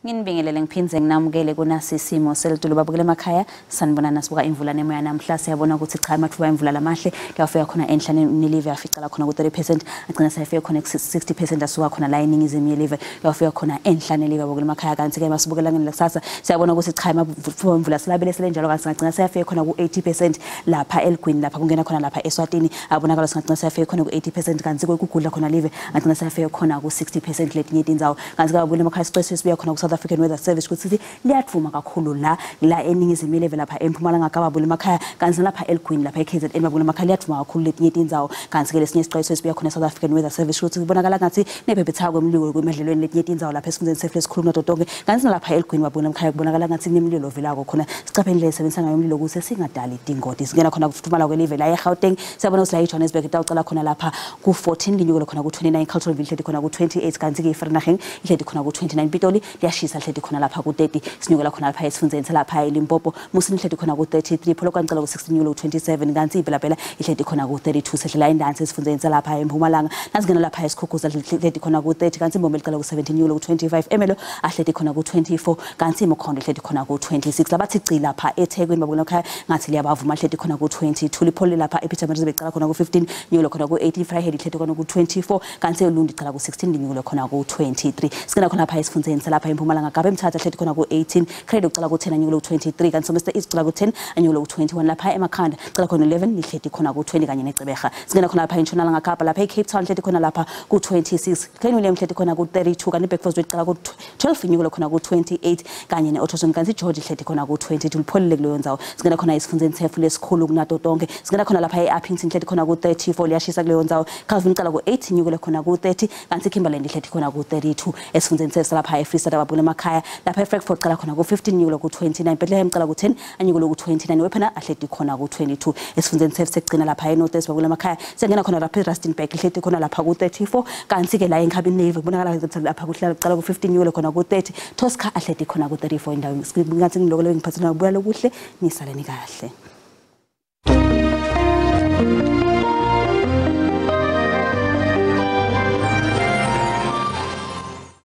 Nginibingelele ngiphindze nginamukele kunasi isimo selitulu babukele emakhaya. Sanibonana, sibuka imvula nemoya namhla. Siyabona ukuthi cha, amathuba emvula lamahle kuyafika khona enhla nelive, aficala khona ku-30%, agcina sayafika khona ku-60%, asuka khona la eningizimu yelive kuyafika khona enhla nelive, babukele emakhaya. Kanti-ke masibukela kusasa, siyabona ukuthi cha, amathuba emvula silabele selenjalo, kanti singagcina sayafika khona ku-80% lapha eligwini, lapha kungena khona lapha eSwatini, abonakala singagcina sayafika khona ku-80%. Kanti kugudla khona live agcina sayafika khona ku-60% letinye tindzawo. Kanti-ke babukele emakhaya, sicweso sibuya khona ku-South African Weather Service ukuthi liyadvuma kakhulu la eningizimu yelive, lapha eMpumalanga Kapa, babukele emakhaya, kanti nalapha eligwini, lapha e-KZN, babukele emakhaya, liyadvuma kakhulu letinye tindzawo. Kanti-ke lesinye isicwayiso esibuya khona e-South African Weather Service ukuthi kubonakala ngathi nebhebhethaka kwemlilo kwemadlelweni letinye tindzawo lapha esifundeni setfu lesikhulu nato tonke, kanti nalapha eligwini, babukele emakhaya, kubonakala ngathi kunemlilo ovelako khona. Sicaphe indlela esebenzisa ngayo umlilo ukuze singadali tingoti. Singena khona kufuthumala kwelive la eGauteng, siyabona ukuthi la eJohannesburg itawucala khona lapha ku-14, linyukele khona ku-29, Carltonville ihleti khona ku-28, kanti-ke iVereeniging ihleti khona ku-29, Pitoli liyashisa, lihleti khona lapha ku-30. Sinyukela khona lapha esifundzeni salapha eLimpopo, Musina ihleti khona ku-33, Polokwane cala ku-16, nyukele ku-27, kanti iBela-Bela ihleti khona ku-32. Sehlela indansi esifundzeni salapha eMpumalanga, nasingena lapha eSikhukhuse ihleti khona ku-30, kanti iMbombela icala ku-17, nyukele ku-25, Ermelo ahleti khona ku-24, kanti iMkhondo ihleti khona ku-26. Labathi ci lapha eThekwini, babukela ekhaya, ngathi liyabavuma, lihleti khona ku-22. Lipholile lapha ePietermaritzburg, icala khona ku-15, nyukele khona ku-18, Vryheid ihleti khona ku-24, kanti eLundi icala ku-16, linyukele khona ku-23. Singena khona lapha esifundzeni salapha eMpumalanga Kapa, eMthatha hleti khona ku-18, Cradock ucala ku-10, anyukele ku-23, kanti Somerset East ucala ku-10, anyukele ku-21, lapha eMakhanda cala khona 11, lihleti khona ku-20, kanye neGqeberha. Singena khona lapha eNtshonalanga Kapa, lapha eCape Town hleti khona lapha ku-26, Clan William hleti khona ku-32, kanti iBreakfast icala ku-12, inyukele khona ku-28, kanye ne-Ottosman, kanti iGeorge ihleti khona ku-22. Lipholile kuleyo ndzawo. Singena khona esifundzeni setfu lesikhulu kunato tonke, singena khona lapha e-Upington, ihleti khona ku-34, liyashisa kuleyo ndzawo. Calvin icala ku-8, inyukele khona ku-30, kanti iKimberland ihleti khona ku-32. Esifundzeni setfu salapha eFree State, ababukela emakhaya, lapha eFrankfurt cala khona ku-15, inyukele ku-29, Bethlehem cala ku-10, anyukele ku-29, Wepener ahleti khona ku-22. Esifundzeni setfu sekugcina lapha eNorth West, babukela emakhaya, siyangena khona lapha eRustenburg, ihleti khona lapha ku-34, kanti-ke la enkhabini nave kubonakala ukuthi lapha kuhlala kucala ku-15, inyukele khona ku-30, Tosca ahleti khona ku-34. Indawo ngathi ngiloko ngiphathela kubuya lokuhle, nisaleni kahle.